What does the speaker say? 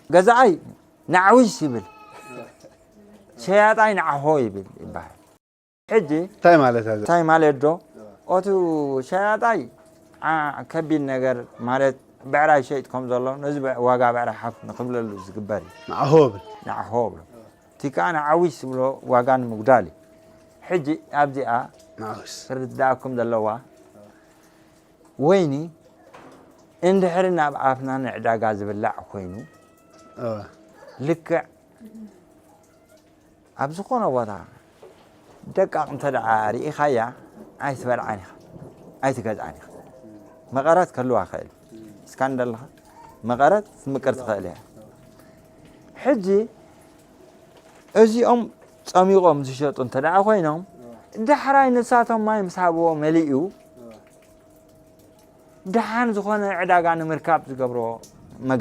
ገዛኣይ ንዓዊስ ይብል፣ ሸያጣይ ንዓሆ ይብል ይበሃል። ሕጂ እንታይ ማለት እዩ? እንታይ ማለት ዶ? ኦቱ ሸያጣይ ዓ- ከቢድ ነገር ማለት ብዕራይ ሸይጥ ከም ዘሎ ነዚ ብዕ- ዋጋ ብዕራይ ሓፍ ንክብለሉ ዝግበር እዩ። ንዓሆ ብል ንዓሆ ብሎ እቲ ከዓ ንዓዊስ ዝብሎ ዋጋ ንምጉዳል እዩ። ሕጂ ኣብዚኣ ንዓውስ ክርዳእኩም ዘለዋ ወይኒ እንድሕሪ ናብ ኣፍና ንዕዳጋ ዝብላዕ ኮይኑ እወ ልክዕ ኣብ ዝኾነ ቦታ ደቃቕ እንተ ደኣ ርኢኻያ ኣይትበልዓን ኢኻ፣ ኣይትገዝኣን ኢኻ። መቐረት ከልዋ ይኽእል እስካ እንደለኻ መቐረት ትምቅር ትኽእል እያ። ሕጂ እዚኦም ጸሚቖም ዝሸጡ እንተ ደኣ ኮይኖም ዳሕራይ ንሳቶም ማይ ምስ ሃብዎ መሊኡ ደሓን ዝኾነ ዕዳጋ ንምርካብ ዝገብሮ መገ